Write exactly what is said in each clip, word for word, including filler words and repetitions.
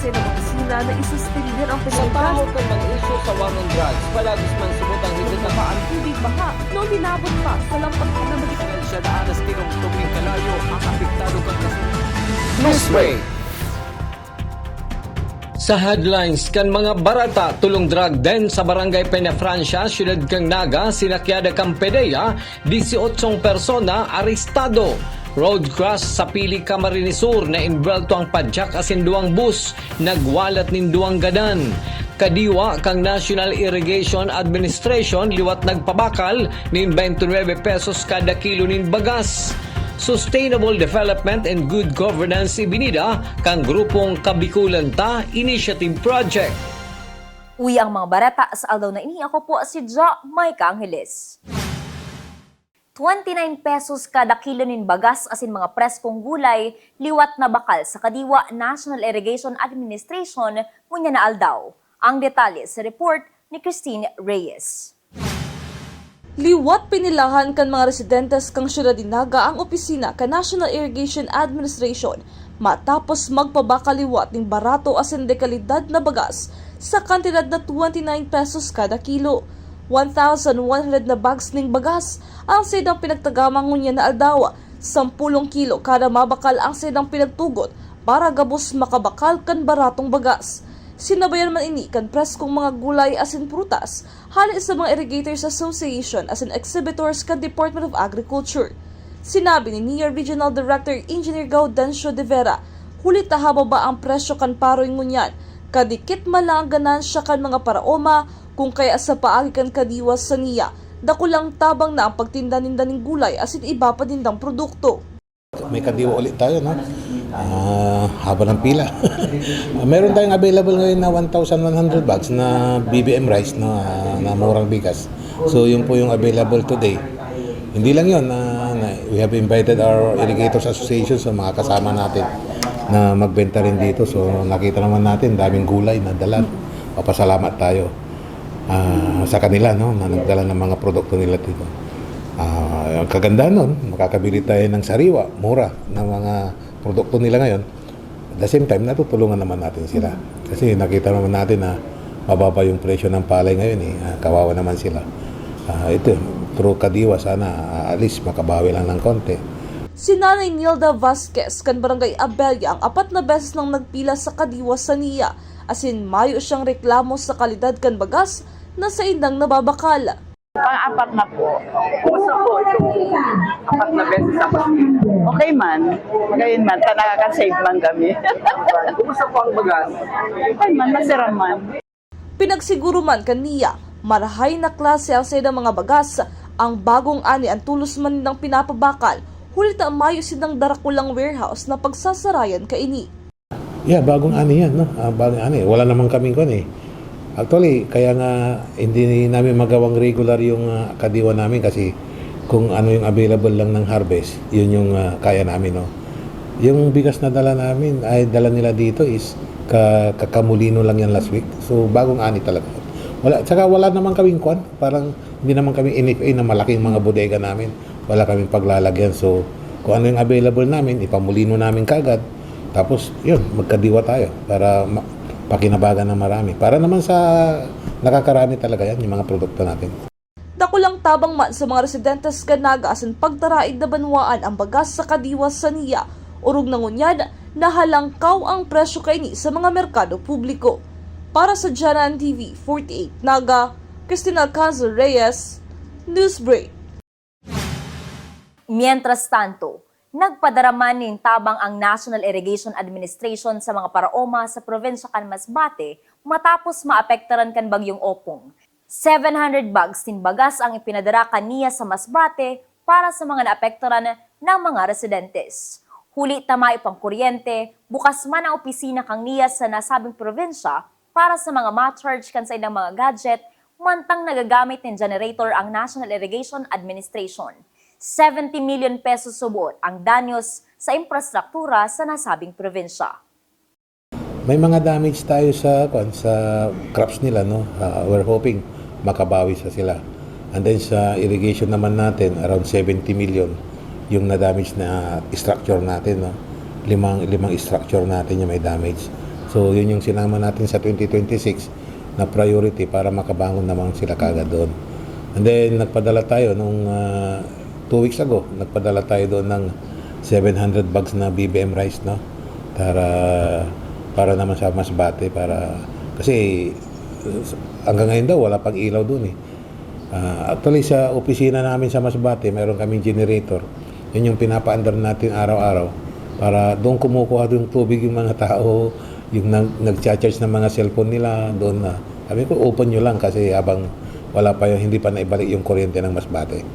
Sa ilang opisina na isuspender ang Sa pagkakasal. Tahaw kan mag-issue sa war on drugs, palagis man subot ang higit na Baba ang tubig baha noong hinabot pa sa lampas na magiging Siya daan na tinungtong nin kalayo ang apektado kan kasunod. Newsbreak. Sa headlines kan mga barata, tulong drug den sa Barangay Peñafrancia, siyudad kan Naga, sinakyada kan PDEA, dieciocho persona arestado. Road crash sa Pili, Camarines Sur, naembwelto ang padyak asin duwang bus, nagwalat nin duwang gadan. Kadiwa kan National Irrigation Administration liwat nagpabakal nin twenty-nine pesos kada kilo nin bagas. Sustainable Development and Good Governance ibinida kan grupong Kabikulan Ta Initiative Project. Uya ang mga bareta sa aldaw na ini. Ako po si Jo Micah Angeles. Twenty-nine pesos kada kilo nin bagas asin mga preskong gulay liwat nabakal sa Kadiwa National Irrigation Administration ngunyan na aldaw. Ang detalye sa report ni Christine Reyes. Liwat pinilahan kan mga residentes kan siyudad nin Naga ang opisina kan National Irrigation Administration matapos magpabakal liwat nin barato asin dekalidad na bagas sa kantidad na twenty-nine pesos kada kilo. One thousand one hundred na bags nin bagas ang saindang pinagtagama ngunyan na aldaw. Sampulong kilo kada mabakal ang saindang pinagtugot para gabos makabakal kan baratong bagas. Sinabayan man ini kan preskong mga gulay asin prutas hale sa mga Irrigators Association asin exhibitors kan Department of Agriculture. Sinabi ni NIA Regional Director Engineer Gaudencio de Vera, huli ta hababa ang presyo kan paroy ngunyan, kadikit man lang ang ganansya kan mga paraoma, kun kaya sa paagi kan Kadiwa sa NIA, dakulang tabang na ang pagtinda ninda nin gulay asin iba pa nindang produkto. May Kadiwa ulit tayo, no? Ah, haba ng pila. Ah, meron tayong available ngayon na one thousand one hundred bags na B B M rice, no? Ah, na murang bigas. So, yun po yung available today. Hindi lang yun, ah, na, we have invited our Irrigators Association, so mga kasama natin na magbenta rin dito. So, nakita naman natin, daming gulay na dala. Papasalamat tayo, ah, sa kanila, no, na nagdala ng mga produkto nila dito. Ah, ang kagandahan nun, makakabili tayo ng sariwa, mura, ng mga produkto nila ngayon. At the same time, natutulungan naman natin sila. Kasi nakita naman natin na mababa yung presyo ng palay ngayon, eh. Ah, kawawa naman sila. Ah, ito, through Kadiwa, sana, ah, at least makabawi lang ng konti. Si Nanay Nilda Vasquez kan Barangay Abella ang apat na beses nang nagpila sa Kadiwa sa NIA, asin mayo siyang reklamo sa kalidad kan bagas na saindang nababakal. Pang-apat na po. Kumusta po itong apat na beses sa pagpila? Okay man. Gayon man, ta nakaka-save man kami. Kumusta po ang bagas? Okay man, masiram man. Pinagsiguro man kan NIA, marahay na klase ang saindang mga bagas, ang bagong ani ang tolos man nindang pinapabakal, huli ta mayo sindang darakulang warehouse na pagsasarayan kaini. Yeah, bagong ani yan, no? Ah, bagong ani. Wala naman kaming kwan eh. Actually, kaya nga hindi namin magawang regular yung, ah, Kadiwa namin kasi kung ano yung available lang ng harvest, yun yung, ah, kaya namin, no? Yung bigas na dala namin, ay dala nila dito is ka-, kakamulino lang yan last week. So, bagong ani talaga. Wala, tsaka wala naman kaming kwan, parang hindi naman kami N F A na malaking mga bodega namin. Wala kaming paglalagyan. So, kung ano yung available namin, ipamulino namin kaagad. Tapos, yun, magkadiwa tayo para ma-, pakinabangan ng marami. Para naman sa nakakarami talaga yan, yung mga produkto natin. Dakulang tabang man sa mga residentes kan Naga asin pagtaraig na banwaan ang bagas sa Kadiwa sa NIA. Orog na ngunyan, nahalangkaw ang presyo kaini sa mga merkado publiko. Para sa Janan T V forty-eight Naga, Christine Alcazar Reyes, Newsbreak. Mientras tanto, nagpadara man nin tabang ang National Irrigation Administration sa mga paraoma sa probinsya kan Masbate matapos maapektaran kan Bagyong Opong. Seven hundred bags nin bagas ang ipinadara kan NIA sa Masbate para sa mga naapektaran na mga residentes. Huli ta mayo pang kuryente, bukas man ang opisina kan NIA sa nasabing probinsya para sa mga ma-charge kan saindang mga gadget, mantang nagagamit nin generator ang National Irrigation Administration. Seventy million pesos subot ang danyos sa infrastruktura sa nasabing probinsya. May mga damage tayo sa, kwan, sa crops nila, no? Ah, we're hoping makabawi sa sila. And then sa irrigation naman natin, around seventy million yung na-damage na structure natin, no? Limang, limang structure natin yung may damage. So, yun yung sinama natin sa twenty twenty-six na priority para makabangon naman sila kaagad doon. And then, nagpadala tayo nung, ah, two weeks ago, nagpadala tayo doon ng seven hundred bags na B B M rice, no? Para, para naman sa Masbate, para, kasi, uh, hanggang ngayon daw, wala pang ilaw doon eh. Ah, actually, sa opisina namin sa Masbate, meron kaming generator. Yun yung pinapaandar natin araw-araw para doon kumukuha yung tubig yung mga tao, yung nag-, nagcha-charge ng mga cellphone nila, doon na. Sabi ko, "Open nyo lang kasi habang wala pa yung, hindi pa naibalik yung kuryente ng Masbate."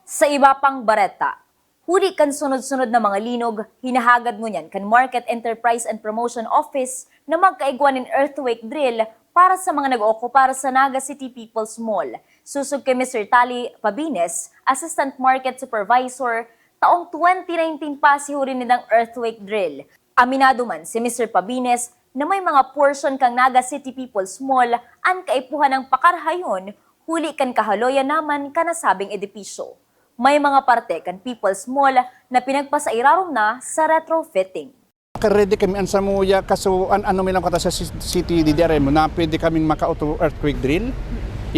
Sa iba pang bareta, huli kan sunod-sunod na mga linog, hinahagad ngunyan kan Market Enterprise and Promotion Office na magkaigwa nin earthquake drill para sa mga nag-ookupar sa Naga City People's Mall. Sosog kay Mister Tali Pabines, Assistant Market Supervisor, taong twenty nineteen pa si huli nindang earthquake drill. Aminado man si Mister Pabines na may mga portion kan Naga City People's Mall an kaipuhan ng pakarhayon huli kan kahaloyan naman kan nasabing edipisyo. May mga parte kan People's Mall na pinagpasairarom na sa retrofitting. Naka-ready kami an samuya, kaso an ano mi lang kata sa ci-, city D D R M na pwede kaming maka-auto earthquake drill.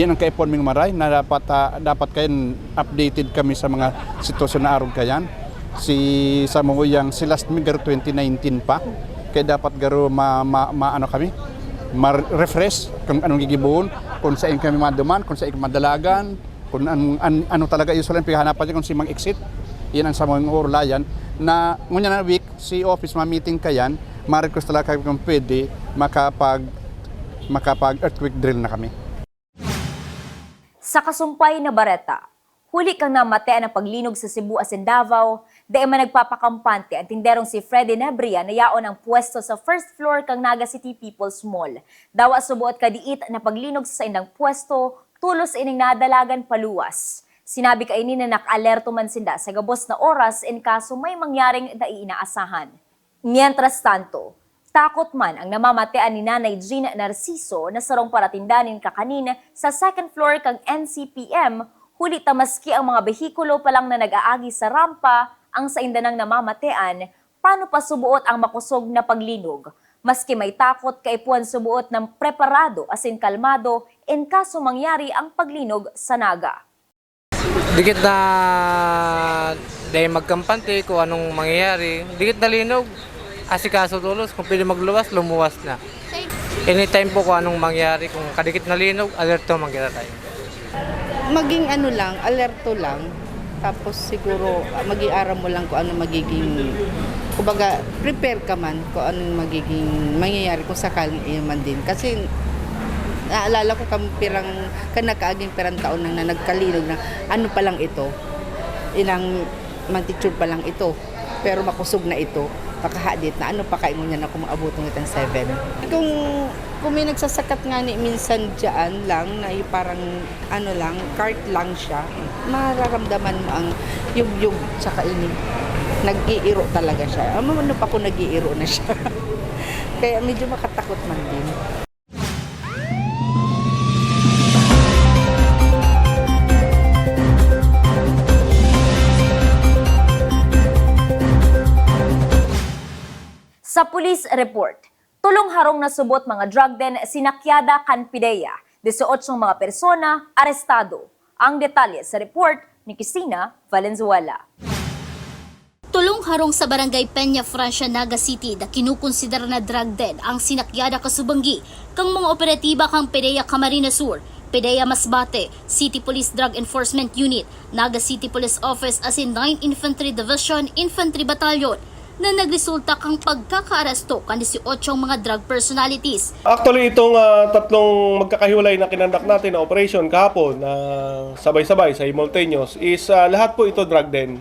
Yan ang kaipuhan ming maray na dapat, ah, dapat kayan updated kami sa mga sitwasyon na arog kayan. Si samuyang, si last mi garo twenty nineteen pa. Kaya dapat garo ma-, ma-, ma-, ano kami, ma-refresh kung anong gigibohon, kung saan kami maduman, kung saan madalagan, kung an-, an-, ano talaga usually ang pighahanapan niya, kung si mang exit. Yan ang samuyang uulayan na ngunyan na week, si office ma-meeting kayan, ma-request talaga kami kung pwede makapag-, makapag-earthquake drill na kami. Sa kasumpay na bareta, huli kan namatean na paglinog sa Cebu asin Davao, dai man nagpapakampante an tinderong si Freddy Nebria na yaon ang pwesto sa first floor kan Naga City People's Mall. Dawa suboot kadiit na paglinog sa saindang pwesto, tolos ining nadalagan paluwas. Sinabi kaini na naka-alerto man sinda sa gabos na oras in kaso may mangyaring dai inaasahan. Mientras tanto, takot man ang namamatean ni Nanay Jean Narciso na sarong paratinda nin kakanin sa second floor kan N C P M, huli ta maski ang mga behikulo pa lang na nag-aagi sa rampa ang sainda nang namamatean, paano pa suboot ang makosog na paglinog? Maski may takot, kaipuhan suboot na preparado asin kalmado in kaso mangyari ang paglinog sa Naga. Dikit na dai magkampante kung anong mangyayari. Dikit na linog, asikaso tolos. Kung pwede magluwas, lumuwas na. Anytime po kung anong mangyayari, kung kadikit na linog, alerto man kita tayo. Maging ano lang, alerto lang. Tapos siguro, ah, maging aram mo lang kung ano magiging, kumbaga, prepare ka man kung anong magiging mangyayari kung sakaling iyo man din. Kasi naalala ko kami pirang, kan nagkaaging pirang taon nang na nagkalinog na, ano pa lang ito, inang magnitude pa lang ito, pero makosog na ito, pakahadit na, ano pa kaingon niya na kung maabot ng itang seven. Kung, kung may nagsasakat nga ni minsan dyan lang, na yung parang, ano lang, cart lang siya, mararamdaman mo ang yugyug tsaka init. Nag-iiro talaga siya. Ano, ano pa kung nag-iiro na siya? Kaya medyo makatakot man din. Sa police report, tolong harong na subot mga drug den sinakyada kan PDEA, dieciocho mga persona arestado. Ang detalye sa report ni Kisina Valenzuela. Tolong harong sa Barangay Peña Francia, Naga City, na kinukonsidera na drug den ang sinakyada kasubanggi kang mga operatiba kang PDEA Camarines Sur, PDEA Masbate, City Police Drug Enforcement Unit, Naga City Police Office asin Ninth Infantry Division Infantry Battalion na nagresulta kang pagkakaaresto kan dieciocho mga drug personalities. Actually, itong, ah, tatlong magkakahiwalay na kinonduct natin na operation kahapon na sabay-sabay sa Simultaneous is, ah, lahat po ito drug den.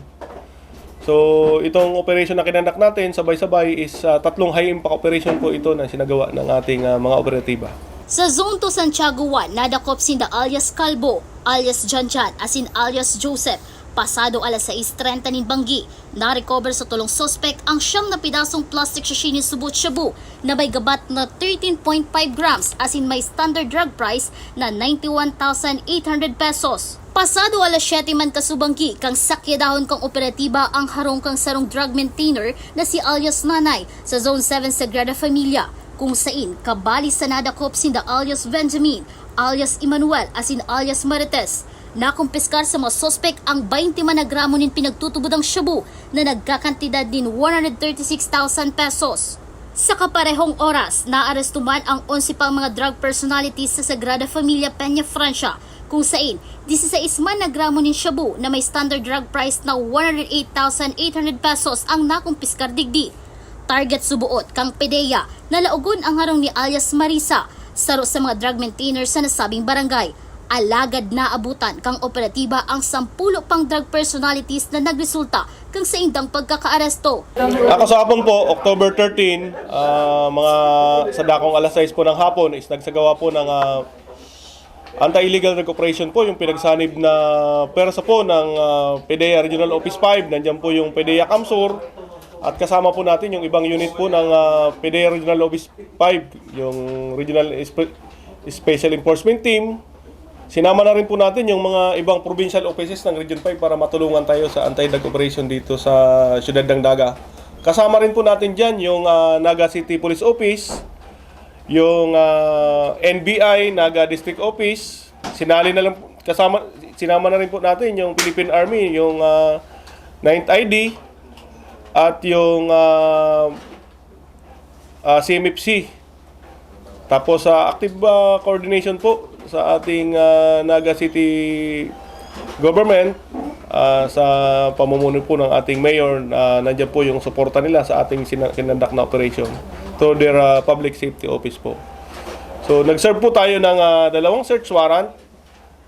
So, itong operation na kinonduct natin, sabay-sabay, is, ah, tatlong high impact operation po ito na sinagawa ng ating, ah, mga operatiba. Sa Zone two Santiago one, nadakop sinda alias Kalbo, alias Janjan, asin alias Joseph, pasado alas sais trenta nin banggi. Narecover sa tolong suspek ang siyam na pidasong plastic sachet nin subot shabu na may gabat na thirteen point five grams asin may standard drug price na ninety-one thousand eight hundred pesos. Pasado alas siyete man kasubanggi kan sakyadahon kan operatiba ang harong kan sarong drug maintainer na si alias Nanay sa Zone seven Sagrada Familia, kung sain kabali sa nadakop sinda alias Benjamin, alias Emmanuel, asin alias Marites. Nakumpiskar sa mga suspek ang baynte man na gramo nin pinagtutubodang shabu na nagkakantidad nin one hundred thirty-six thousand pesos. Sa kaparehong oras, naaresto man ang onse pang mga drug personalities sa Sagrada Familia, Peña, Francia, kung sain disisais man na gramo nin shabu na may standard drug price na one hundred eight thousand eight hundred pesos ang nakumpiskar digdi. Target suboot kang PDEA na laogon ang harong ni alias Marisa, saro sa mga drug maintainer sa nasabing barangay. Alagad naabutan kang operatiba ang sampulo pang drug personalities na nagresulta kang saindang pagkakaaresto. Ako sa hapon po, October thirteen, ah, mga sa dakong alas sais po ng hapon is nagsagawa po ng, ah, anti-illegal drug operation po, yung pinagsanib na pwersa po ng, ah, PDEA Regional Office five. Nandiyan po yung PDEA CamSur at kasama po natin yung ibang unit po ng, ah, PDEA Regional Office five, yung Regional Espe- Special Enforcement Team. Sinama na rin po natin yung mga ibang provincial offices ng Region five para matulungan tayo sa anti-drug operation dito sa siyudad ng Naga. Kasama rin po natin dyan yung, ah, Naga City Police Office, yung, ah, N B I, Naga District Office. Sinali na lang, kasama, sinama na rin po natin yung Philippine Army, yung, ah, Ninth I D, at yung, ah, ah, C M F C. Tapos sa active, ah, coordination po sa ating, ah, Naga City Government, ah, sa pamumuno po ng ating mayor, ah, nandiyan po yung suporta nila sa ating sina- kinonduct na operation through their, ah, public safety office po. So, nag-serve po tayo ng, ah, dalawang search warrant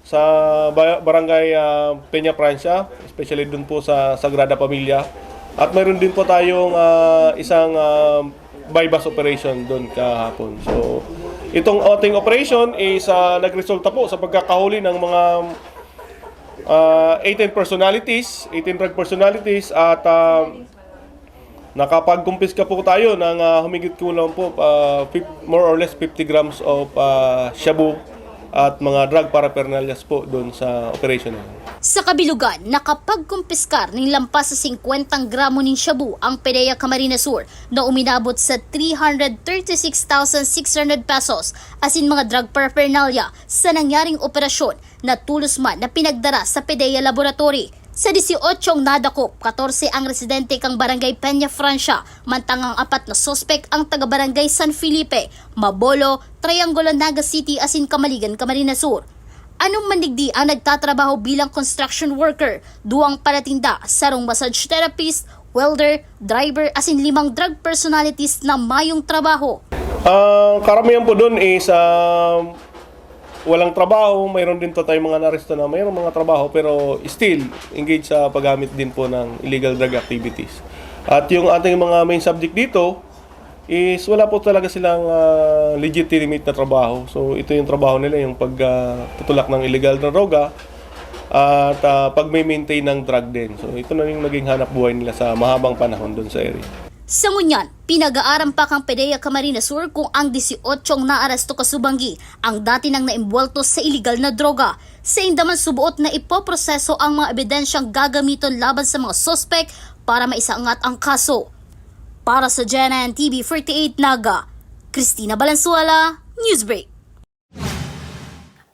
sa ba- barangay, ah, Peña Francia, especially dun po sa Sagrada Familia. At mayroon din po tayong, ah, isang, ah, buy-bust operation dun kahapon. So, itong ating operation is, ah, nagresulta po sa pagkakahuli ng mga, ah, eighteen personalities, eighteen drug personalities at, ah, nakapagkumpiska po tayo ng, ah, humigit kulang po, ah, fif- more or less fifty grams of, ah, shabu at mga drug paraphernalias po doon sa operation na yun. Sa kabilugan, nakapagkumpiskar nin lampas sa singkwentang gramo nin shabu ang PDEA Camarines Sur na uminabot sa three hundred thirty-six thousand six hundred pesos asin mga drug paraphernalia sa nangyaring operasyon na tolos man na pinagdara sa PDEA laboratory. Sa disyotsyong nadakop, katorse ang residente kan Barangay Peña Francia, mantang ang apat na suspek ang taga Barangay San Felipe, Mabolo, Triangulo, Naga City asin Camaligan, Camarines Sur. Anom man digdi ang nagtatrabaho bilang construction worker, duwang palatinda, sarong massage therapist, welder, driver asin limang drug personalities na mayong trabaho. Ang karamihan po doon is, ah, walang trabaho, mayroon din po tayong mga naaresto na mayroong mga trabaho pero still engaged sa paggamit din po ng illegal drug activities. At yung ating mga main subject dito is wala po talaga silang, ah, legitimate na trabaho. So ito yung trabaho nila, yung pag, ah, tutulak ng illegal na droga at, ah, pag-maintain ng drug din. So ito na yung naging hanap buhay nila sa mahabang panahon doon sa area. Sa ngunyan, pinag-aaram pa kang PDEA Camarines Sur kung ang disyotsyong naaresto kasubanggi ang dati nang naimbwelto sa iligal na droga. Sainda man suboot na ipoproseso ang mga ebidensyang gagamiton laban sa mga suspek para maisaangat ang kaso. Para sa G N N T V forty-eight Naga, Christina Valenzuela, Newsbreak.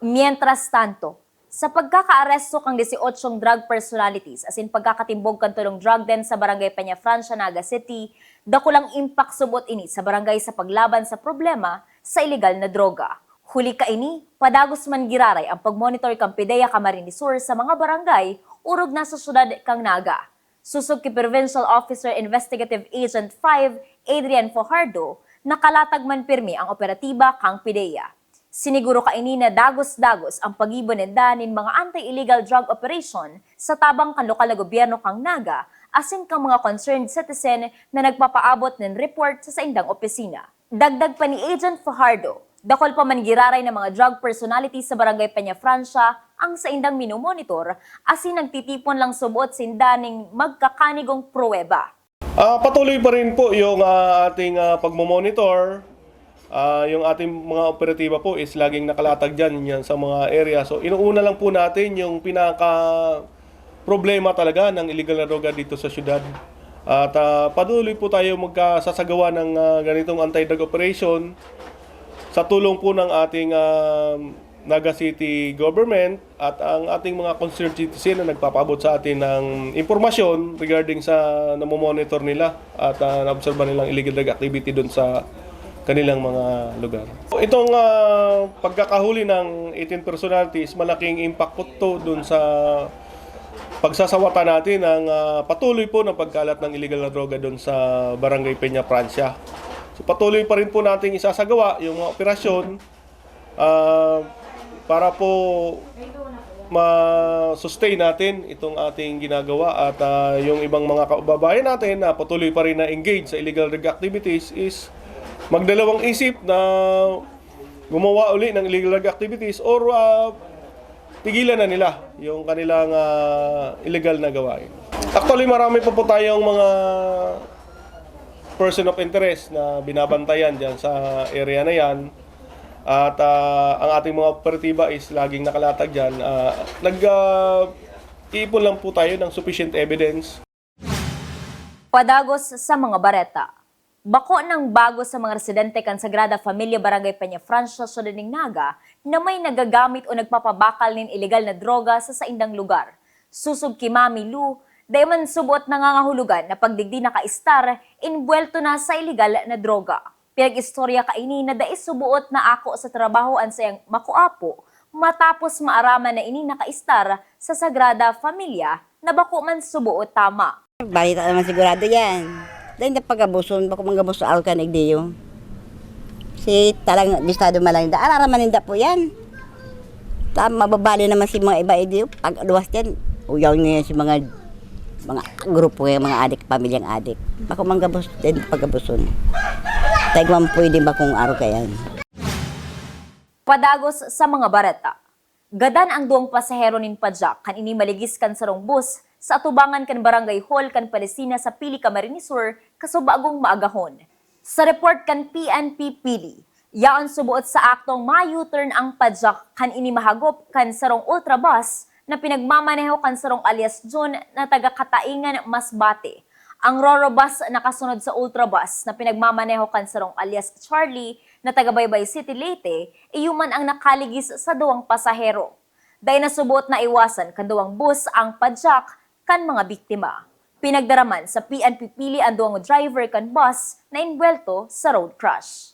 Mientras tanto, sa pagkakaaresto kan disyotsyong drug personalities asin pagkakatimbog kan tolong drug den sa Barangay Peñafrancia, Naga City, dakulang impact subot ini sa barangay sa paglaban sa problema sa ilegal na droga. Huli kaini, padagos man giraray ang pagmonitor kan PDEA Camarines Sur sa mga barangay orog na sa syudad kan Naga. Sosog ki Provincial Officer Investigative Agent five, Adrian Fajardo, nakalatag man pirmi ang operatiba kan PDEA. Siniguro kaini na dagos-dagos ang paggibo ninda nin mga anti-illegal drug operation sa tabang kan lokal na gobyerno kan Naga asin kan mga concerned citizen na nagpapaabot nin report sa saindang opisina. Dagdag pa ni Agent Fajardo, dakul pa man giraray na mga drug personality sa Barangay Peñafrancia ang saindang minomonitor asin nagtitipon lang subot sinda nin magkakanigong pruweba. Ah, patuloy pa rin po yung, ah, ating, ah, pagmomonitor. Ah, yung ating mga operatiba po is laging nakalatag diyan, yan sa mga area. So, inuuna lang po natin yung pinaka problema talaga ng illegal na droga dito sa siyudad. At, ah, patuloy po tayo magkasasagawa ng, ah, ganitong anti-drug operation sa tulong po ng ating, ah, Naga City Government at ang ating mga concerned citizen na nagpapaabot sa atin ng impormasyon regarding sa namomonitor nila at, ah, naobserba nilang illegal drug activity doon sa kanilang mga lugar. Itong, ah, pagkakahuli ng eighteen personalities, malaking impact po ito doon sa pagsasawatan natin ng, ah, patuloy po ng pagkalat ng illegal na droga doon sa Barangay Peña Francia. So, patuloy pa rin po nating isasagawa yung mga operasyon, ah, para po ma-sustain natin itong ating ginagawa at, ah, yung ibang mga kababayan natin na patuloy pa rin na engage sa illegal drug activities is magdalawang isip na gumawa uli ng illegal drug activities or, ah, tigilan na nila yung kanilang, ah, illegal na gawain. Actually, marami pa po tayong mga person of interest na binabantayan diyan sa area na yan. At, ah, ang ating mga operatiba is laging nakalatag diyan. Ah, nag, ah, iipon lang po tayo ng sufficient evidence. Padagos sa mga bareta. Bako nang bago sa mga residente kan Sagrada Familia Barangay Peñafrancia, Siyudad nin Naga, na may nagagamit o nagpapabakal nin ilegal na droga sa saindang lugar. Sosog ki Mami Lu, dai man suboot nangangahulugan na pagdigdi nakaistar, imbuwelto na sa ilegal na droga. Pinag-istorya kaini na dai suboot na ako sa trabaho an saiyang makuapo, matapos maaraman na ini nakaistar sa Sagrada Familia na bako man suboot tama. Balita naman sigurado yan. Dahil na pagabuson, bako man gabos sa alkan igdiyo. Si talang bistado man lang da, araraman ninda po yan. Ta mababali naman si mga iba igdiyo, pag luwas yan, uyaw niya si mga mga grupo kaya mga adik, pamilyang adik. Bako man gabos din pagabuson. Taigwa man pwede bakong araw kayan. Padagos sa mga bareta. Gadan ang duwang pasahero nin padyak kan ini maligis kan sarong bus sa atubangan kan Barangay Hall kan Palestina sa Pili, Camarines Sur, kasubagong maagahon. Sa report kan P N P Pili, yaon suboot sa aktong ma-U-turn ang padyak kan ini mahagop kan sarong ultrabus na pinagmamaneho kan sarong alias Jun na taga Kataingan, Masbate. Ang Roro bus nakasunod sa ultrabus na pinagmamaneho kan sarong alias Charlie na taga Baybay City, Leyte, iyo man ang nakaligis sa duwang pasahero. Dai na suboot naiwasan kan duwang bus ang padyak kan mga biktima. Pinagdaraman sa P N P Pili an duwang driver kan bus na imbwelto sa road crash.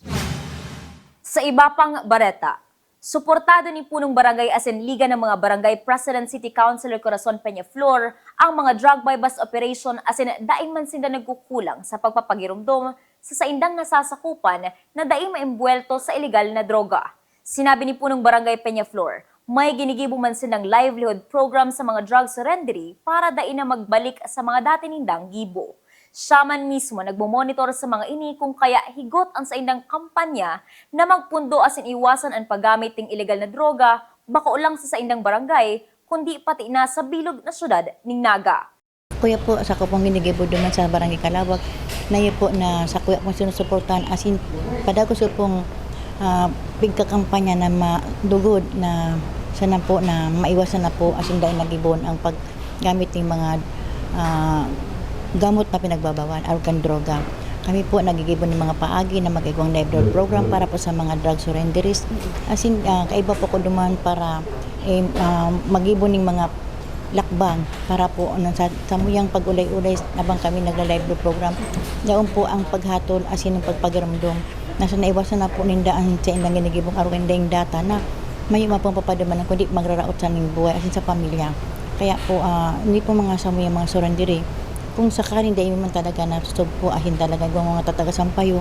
Sa iba pang bareta, suportado ni Punong Barangay asin Liga ng mga Barangay President City Councilor Corazon Peñaflor ang mga drug buy-bust operation asin dai man sinda nagkukulang sa pagpapagiromdom sa saindang nasasakupan na dai maimbwelto sa ilegal na droga. Sinabi ni Punong Barangay Peñaflor, may ginigibo man sindang livelihood program sa mga drug surrendery para dai na magbalik sa mga dati nindang gibo. Siya man mismo nagmomonitor sa mga ini kung kaya higot ang saindang kampanya na magpundo asin iwasan an paggamit ning ilegal na droga, bako lang sa saindang barangay, kundi pati na sa bilog na syudad ning Naga. Kuya po, sako pong ginigibo duman sa Barangay Kalawag, na iyo po na sa kuya pong sinusuportahan, as in, padagos ko pong ah, pigkakampanya na madugod na sana po na maiwasan na po, as in, dahil nagibon ang paggamit ng mga ah, gamot na pinagbabawal, arog kan droga. Kami po nagigibo ng mga paagi na mag-igwang livelihood program para po sa mga drug surrenderies. As in, ah, kaiba po ko duman para eh, ah, magibo ning mga lakbang para po ano, sa samuyang pag-ulay-ulay habang kami nagla-live program. Yaon po ang paghatol asin ang pagpagiramdom. Nasa naiwasan na po ninda ang sa indang ginigibong arog indang data na mayo man pong papadumanan kundi magraraot sa ning buhay asin sa pamilya. Kaya po, ah, hindi po mga samuyang mga surrendere. Kung sakaling dai man talaga nasusog po asin talaga gwa mga tataga sampayo,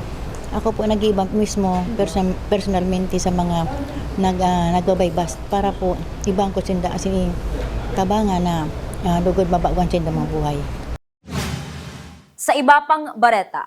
ako po nag-iiba mismo person- personalmente sa mga nag, ah, nagbabaybas para po ibangko sinda asin tabangan na ah, lugod mabagoan sinda mga buhay. Sa iba pang bareta,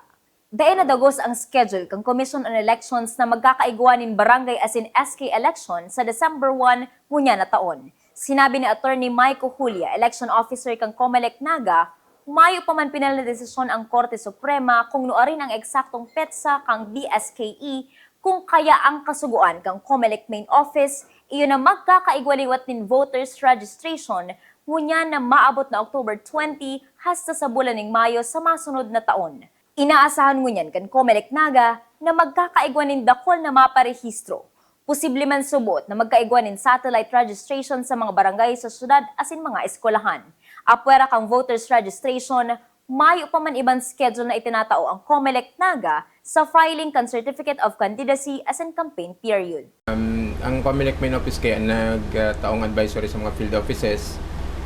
dai na dagos ang schedule kan Commission on Elections na magkakaigwa nin barangay asin S K election sa December one ngunyan na taon. Sinabi ni Attorney Mike Ojulia, election officer kan Comelec Naga, mayo pa man pinal na desisyon ang Korte Suprema kung nuarin ang eksaktong petsa kan D S K E Kung kaya ang kasugoan kan Comelec Main Office, iyo na magkakaigwa liwat nin voters registration, ngunyan na maabot na October twenty hasta sa bulan nin Mayo sa masunod na taon. Inaasahan ngunyan kan Comelec Naga na magkakaigwa nin dakul na maparehistro. Posible man subot na magkaigwa nin satellite registration sa mga barangay sa syudad asin mga eskwelahan. Apwera kan voters registration, mayo pa man ibang schedule na itinatao ang Comelec Naga sa filing kan Certificate of Candidacy asin campaign period. Um, ang Comelec Main Office kaya nagtaong advisory sa mga field offices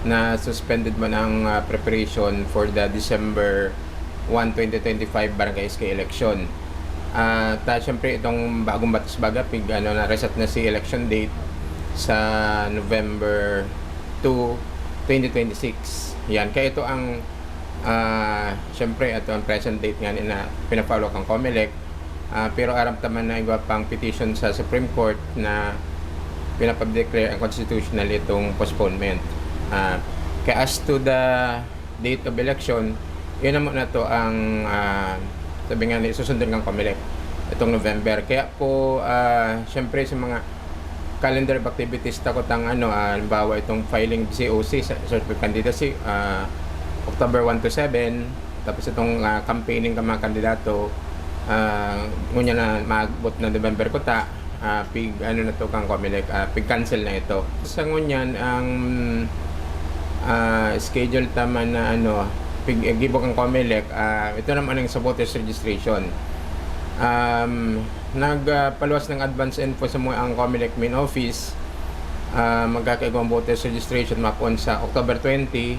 na suspended man ang ah, preparation for the December one, twenty twenty-five Barangay S K election. Ah, ta siyempre itong bagong batas baga pig ano na reset na si election date sa November two, twenty twenty-six. Yan, kaya ito ang ah, siyempre ito ang present date nga na pina-follow kang Comelec. Ah, pero aram ta man na igwa pang petition sa Supreme Court na pinapag-declare unconstitutional itong postponement. Ah, kaya as to the date of election, yun naman na to ang ah, sabi nga ni susundon kang Comelec itong November. Kaya po, ah, siyempre sa mga calendar of activities ta kutang ano, ah, halimbawa itong filing C O C, sa certificate of candidacy, ah, October one to seven, tapos itong ah, campaigning ka mga kandidato, ah, ngunyan na maaabot na November kuta, ah, pig ano na to kang Comelec, ah, pig cancel na ito. Sa ngunyan ang ah, schedule ta man na ano, pig eh, gibo kang Comelec, ah, ito naman ang sa voters registration. Um, nagpaluwas ng advance info sa mga ang Comelec main office. Ah, magkakaigwang voters registration mapon sa October twenty.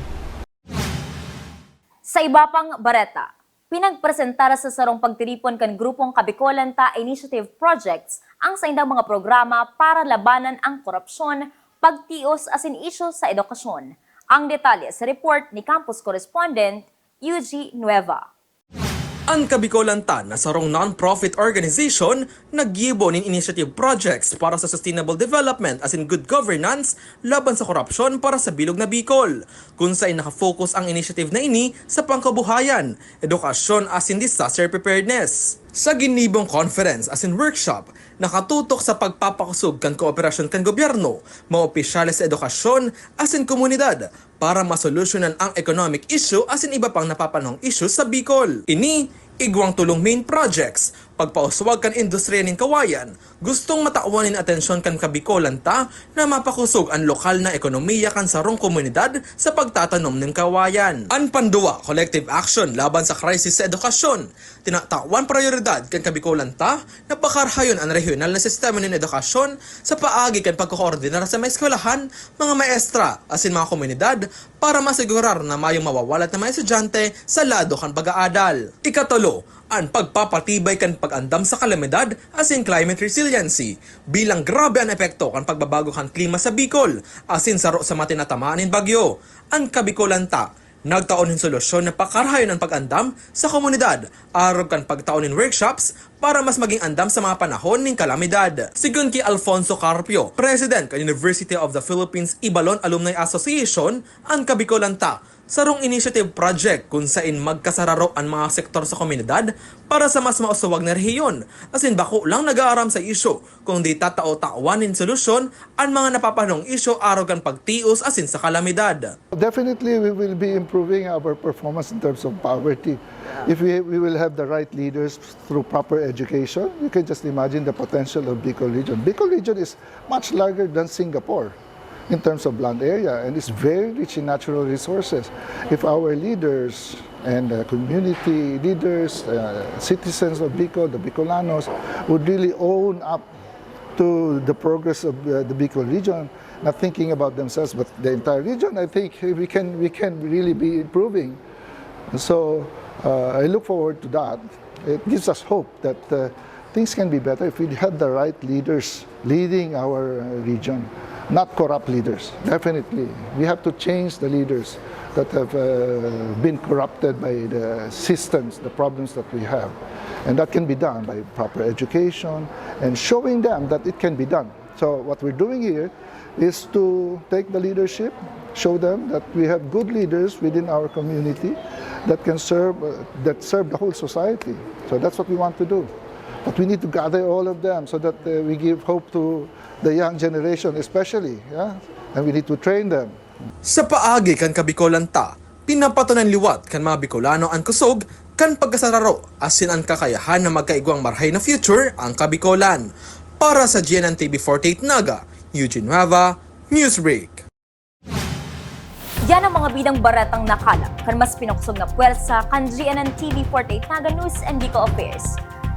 Sa iba pang bareta, pinagpresentar sa sarong pagtiripon kan grupong Kabikolan Ta Initiative Projects ang saindang mga programa para labanan ang korupsyon, pagtios asin isyu sa edukasyon. Ang detalye sa report ni campus correspondent Eugene Nueva. An Kabikolan Ta na sarong non-profit organization naggibo nin initiative projects para sa sustainable development asin good governance laban sa korupsyon para sa bilog na Bicol, kun saen nakafocus ang initiative na ini sa pangkabuhayan, edukasyon asin disaster preparedness. Sa ginibong conference asin workshop, nakatutok sa pagpapakosog kan kooperasyon kan gobyerno, mga opisyales sa edukasyon asin komunidad para masolusyonan ang economic issue asin iba pang napapanahong issue sa Bicol. Ini, igwang tulong main projects, pagpauswag kan industriya nin kawayan, gustong matawan nin atensyon kan Kabikolan Ta na mapakosog an lokal na ekonomiya kan sarong komunidad sa pagtatanom nin kawayan. An panduwa, collective action laban sa crisis sa edukasyon, tinatawan prayoridad kan Kabikolan Ta na pakarahayon an rehiyonal na sistema nin edukasyon sa paagi kan pagkokoordinar sa mga eskwelahan, mga maestra, asin mga komunidad para masigurar na mayong mawawalat na mga estudyante sa lado kan pag-aadal. Ikatulo, an pagpapatibay kan pag-andam sa kalamidad asin climate resiliency, bilang grabe an epekto kan pagbabago kan klima sa Bicol asin saro sa mga tinatamaan nin bagyo. An Kabikolan Ta nagtao nin solusyon na pakarahayon an pag-andam sa komunidad arog kan pagtao nin workshops para mas maging andam sa mga panahon nin kalamidad. Sigon ki Alfonso Carpio, President kan University of the Philippines Ibalon Alumni Association, an Kabikolan Ta sarong initiative project kun saen magkasararo an mga sektor sa komunidad para sa mas mauswag na rehiyon, asin bako lang nag-aaram sa isyu, kundi tatao-tawan nin solusyon an mga napapanahong isyu arog kan pagtios asin sa kalamidad. Definitely, we will be improving our performance in terms of poverty. If we, we will have the right leaders through proper education, you can just imagine the potential of Bicol region. Bicol region is much larger than Singapore in terms of land area, and it's very rich in natural resources. If our leaders and uh, community leaders, uh, citizens of Bicol, the Bicolanos, would really own up to the progress of uh, the Bicol region, not thinking about themselves but the entire region, I think we can we can really be improving. So uh, I look forward to that. It gives us hope that uh, things can be better if we have the right leaders leading our uh, region, not corrupt leaders. Definitely, we have to change the leaders that have uh, been corrupted by the systems, the problems that we have. And that can be done by proper education and showing them that it can be done. So what we're doing here is to take the leadership, show them that we have good leaders within our community that can serve, uh, that serve the whole society. So that's what we want to do. But we need to gather all of them so that uh, we give hope to the young generation especially, yeah? And we need to train them. Sa paagi kan Kabikolan ta, pinapatunan liwat kan mga Bicolano an kusog kan pagkasararo asin an kakayahan na magkaigwang marhay na future ang Kabikolan. Para sa G N N T V forty-eight Naga, Eugene Nueva, Newsbreak. Yan ang mga bidang baretang nakalap kan mas pinuksob na pwersa kan G N N T V forty-eight Naga News and Bicol Affairs.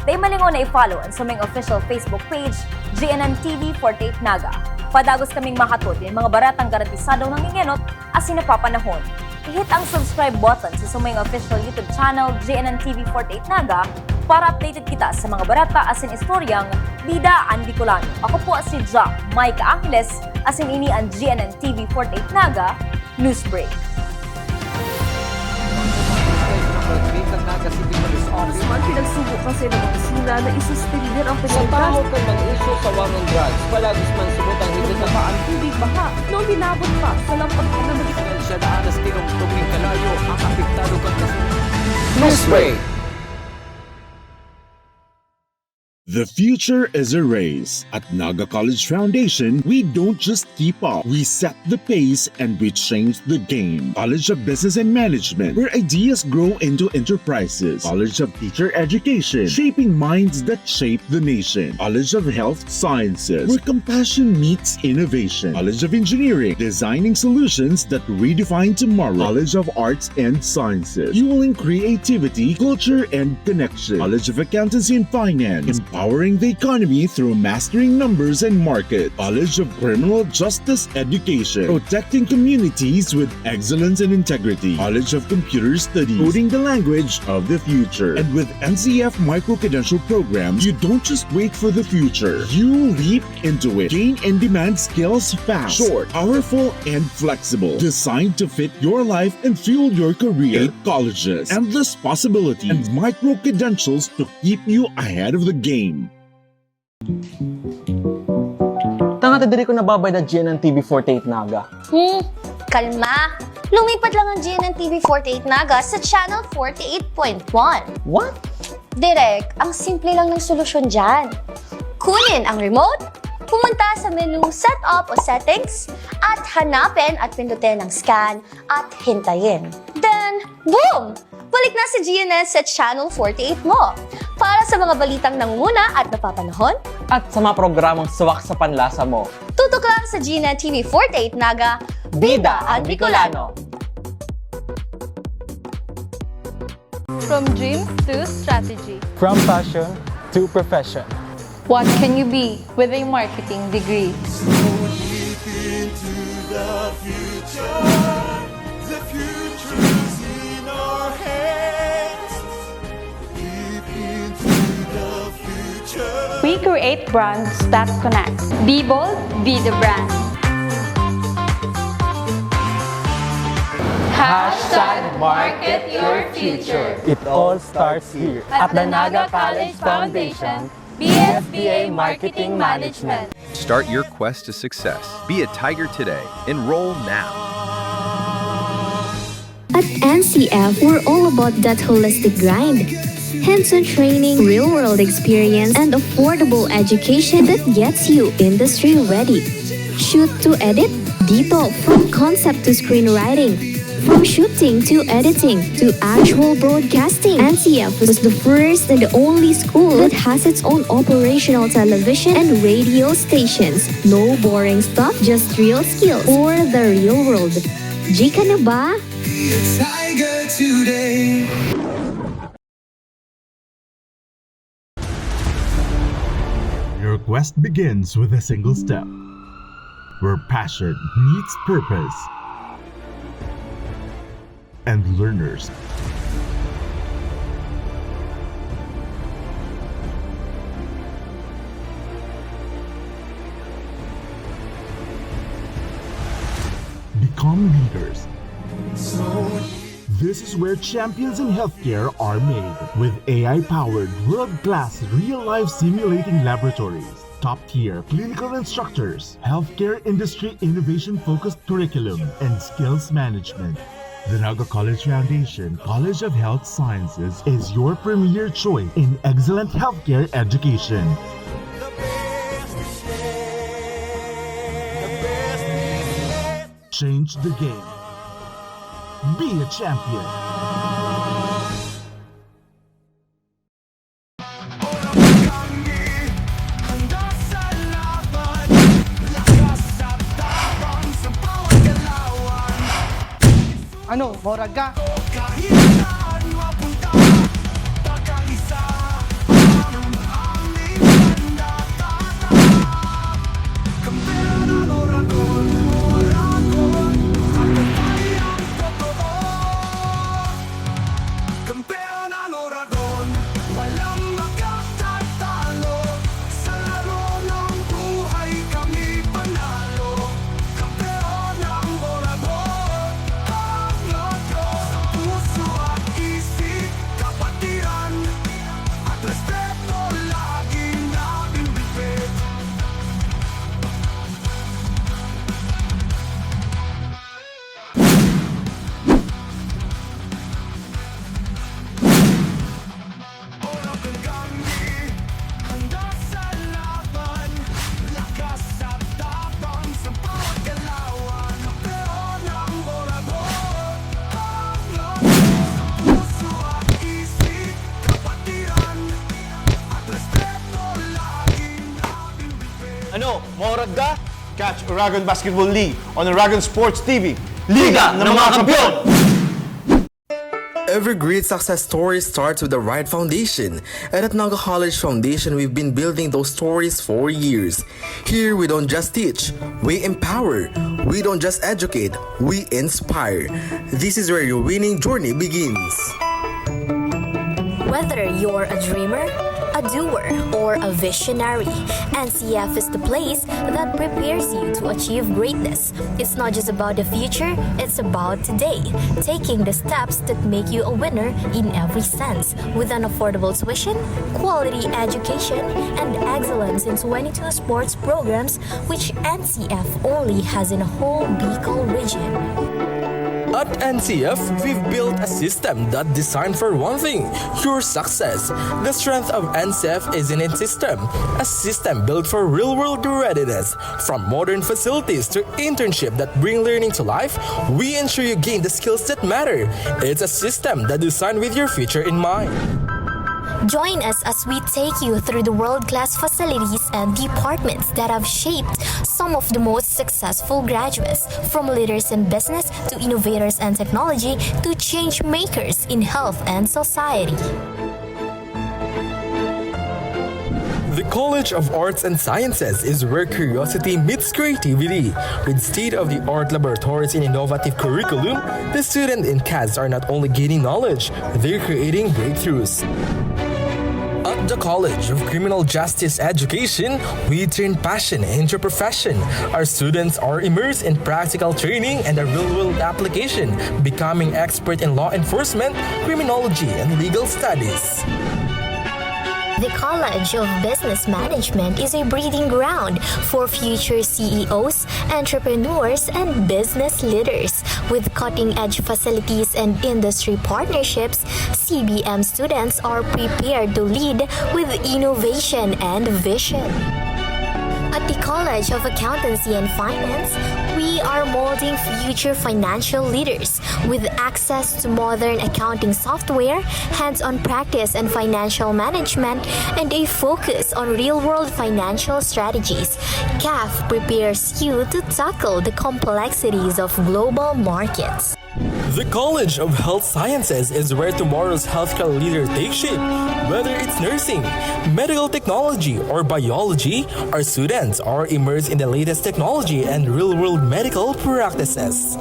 Dai malingaw na i-follow an samuyang official Facebook page, G N N T V forty-eight Naga. Padagos kaming mahatod nin mga baretang garantisadong nangingenot asin napapanahon. I-hit ang subscribe button sa samuyang official YouTube channel, G N N T V forty-eight Naga, para updated kita sa mga bareta asin istoryang bida an Bicolano. Ako po si Ja Micah Angeles, asin ini an G N N T V forty-eight Naga News Break. Sa mga pinagsubo kasi ng opisina na isuspender ang Sa pagkakita tahaw kan mga isyu sa war on drugs, palagis man subot ang higit na Nagkaba ang tubig baha noong linabot pa sa lampag na magiging Dahil siya daan na tinungtong ning kalayo ang apektado kan kasunod. Newsbreak. The future is a race. At Naga College Foundation, we don't just keep up. We set the pace and we change the game. College of Business and Management, where ideas grow into enterprises. College of Teacher Education, shaping minds that shape the nation. College of Health Sciences, where compassion meets innovation. College of Engineering, designing solutions that redefine tomorrow. College of Arts and Sciences, fueling creativity, culture, and connection. College of Accountancy and Finance, empowering the economy through mastering numbers and market. College of Criminal Justice Education, protecting communities with excellence and integrity. College of Computer Studies, coding the language of the future. And with N C F Micro Credential Programs, you don't just wait for the future. You leap into it. Gain in-demand skills fast, short, powerful, and flexible. Designed to fit your life and fuel your career. Eight colleges, endless possibilities, and micro credentials to keep you ahead of the game. Tanga ta diri ko nababayad na G N N T V forty-eight Naga. Hmm, kalma. Lumipat lang ang G N N T V forty-eight Naga sa Channel forty-eight point one. What? Direk, ang simple lang ng solusyon dyan. Kunin ang remote, pumunta sa menu Setup o Settings, at hanapin at pindutin ang Scan at hintayin. Then, boom! Balik na si G N N sa Channel forty-eight mo. Para sa mga balitang nangunguna at napapanahon, At sa mga programang swak sa panlasa mo. Tutok lang sa G N N T V forty-eight Naga, Bida ang Bicolano. From dreams to strategy. From passion to profession. What can you be with a marketing degree? We create brands that connect. Be bold, be the brand. Hashtag market your future. It all starts here. At the Naga College Foundation, B S B A Marketing Management. Start your quest to success. Be a Tiger today. Enroll now. At N C F, we're all about that holistic grind. Hands-on training, real-world experience, and affordable education that gets you industry-ready. Shoot to edit? Dito, from concept to screenwriting. From shooting to editing to actual broadcasting, N C F was the first and the only school that has its own operational television and radio stations. No boring stuff, just real skills for the real world. G ka na ba? Your quest begins with a single step, where passion meets purpose and learners become leaders. This is where champions in healthcare are made, with A I-powered world-class real-life simulating laboratories, top-tier clinical instructors, healthcare industry innovation-focused curriculum, and skills management. The Naga College Foundation College of Health Sciences is your premier choice in excellent healthcare education. Change the game. Be a champion. Ano, morag ka? Ano, morag ka? Catch Oragon Basketball League on Oragon Sports T V. Liga ng mga Kampeon! Every great success story starts with the right foundation. And at Naga College Foundation, we've been building those stories for years. Here, we don't just teach, we empower. We don't just educate, we inspire. This is where your winning journey begins. Whether you're a dreamer, a doer, or a visionary, N C F is the place that prepares you to achieve greatness. It's not just about the future, it's about today. Taking the steps that make you a winner in every sense, with an affordable tuition, quality education, and excellence in twenty-two sports programs which N C F only has in a whole Bicol region. At N C F, we've built a system that designed for one thing, your success. The strength of N C F is in its system, a system built for real-world readiness. From modern facilities to internship that bring learning to life, we ensure you gain the skills that matter. It's a system that designed with your future in mind. Join us as we take you through the world-class facilities and departments that have shaped some of the most successful graduates, from leaders in business to innovators and technology to change makers in health and society. The College of Arts and Sciences is where curiosity meets creativity. With state-of-the-art laboratories and innovative curriculum, the students in CADS are not only gaining knowledge, they're creating breakthroughs. At the College of Criminal Justice Education, we turn passion into profession. Our students are immersed in practical training and a real-world application, becoming expert in law enforcement, criminology, and legal studies. The College of Business Management is a breeding ground for future C E Os, entrepreneurs, and business leaders. With cutting-edge facilities and industry partnerships, C B M students are prepared to lead with innovation and vision. At the College of Accountancy and Finance, we are molding future financial leaders with access to modern accounting software, hands-on practice in financial management, and a focus on real-world financial strategies. CAF prepares you to tackle the complexities of global markets. The College of Health Sciences is where tomorrow's healthcare leader takes shape. Whether it's nursing, medical technology, or biology, our students are immersed in the latest technology and real-world medical practices.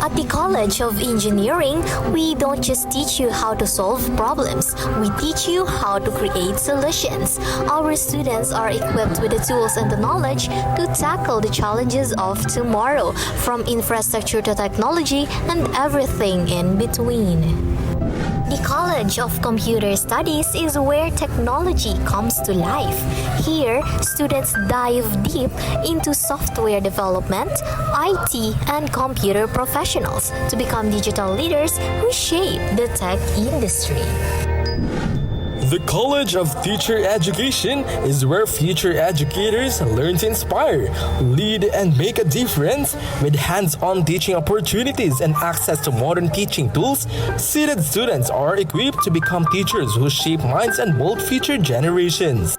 At the College of Engineering, we don't just teach you how to solve problems, we teach you how to create solutions. Our students are equipped with the tools and the knowledge to tackle the challenges of tomorrow, from infrastructure to technology and everything in between. The College College of Computer Studies is where technology comes to life. Here, students dive deep into software development, I T, and computer professionals to become digital leaders who shape the tech industry. The College of Teacher Education is where future educators learn to inspire, lead, and make a difference. With hands-on teaching opportunities and access to modern teaching tools, seated students are equipped to become teachers who shape minds and mold future generations.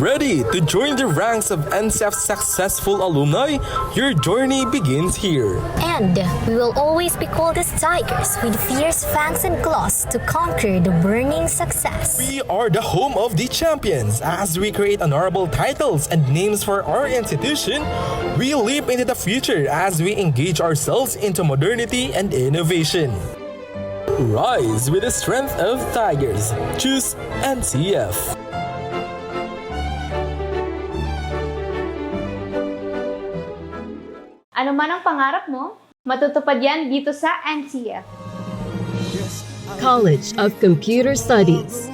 Ready to join the ranks of N C F's successful alumni? Your journey begins here. And we will always be called as tigers with fierce fangs and claws to conquer the burning success. We are the home of the champions. As we create honorable titles and names for our institution, we leap into the future as we engage ourselves into modernity and innovation. Rise with the strength of tigers. Choose N C F. Ano man ang pangarap mo, matutupad yan dito sa N C F. College of Computer Studies,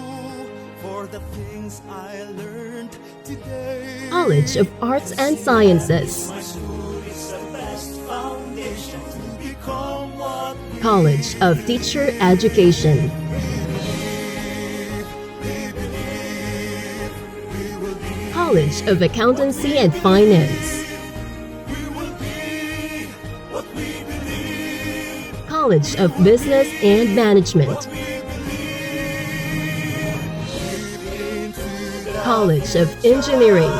College of Arts and Sciences, College of Teacher Education, College of Accountancy and Finance, College of Business and Management, College of Engineering,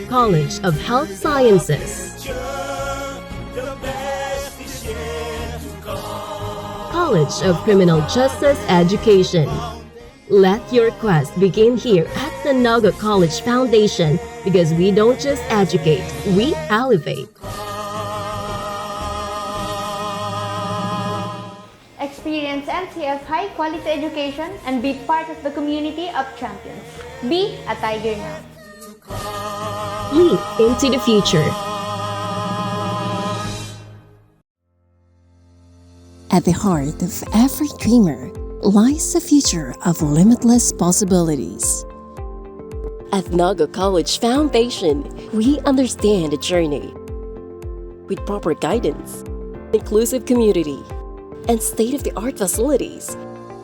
College of Health Sciences, College of Criminal Justice Education. Let your quest begin here at the Naga College Foundation, because we don't just educate, we elevate. Experience N C F high quality education and be part of the community of champions. Be a tiger now. Leap into the future. At the heart of every dreamer lies a future of limitless possibilities. At Naga College Foundation, we understand the journey. With proper guidance, inclusive community, and state-of-the-art facilities,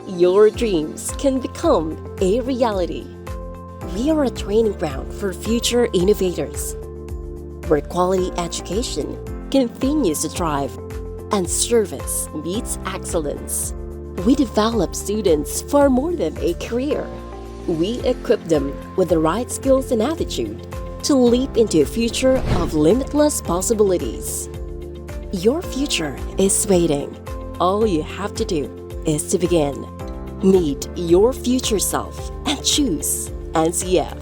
your dreams can become a reality. We are a training ground for future innovators, where quality education continues to thrive and service meets excellence. We develop students for more than a career. We equip them with the right skills and attitude to leap into a future of limitless possibilities. Your future is waiting. All you have to do is to begin. Meet your future self and choose N C F.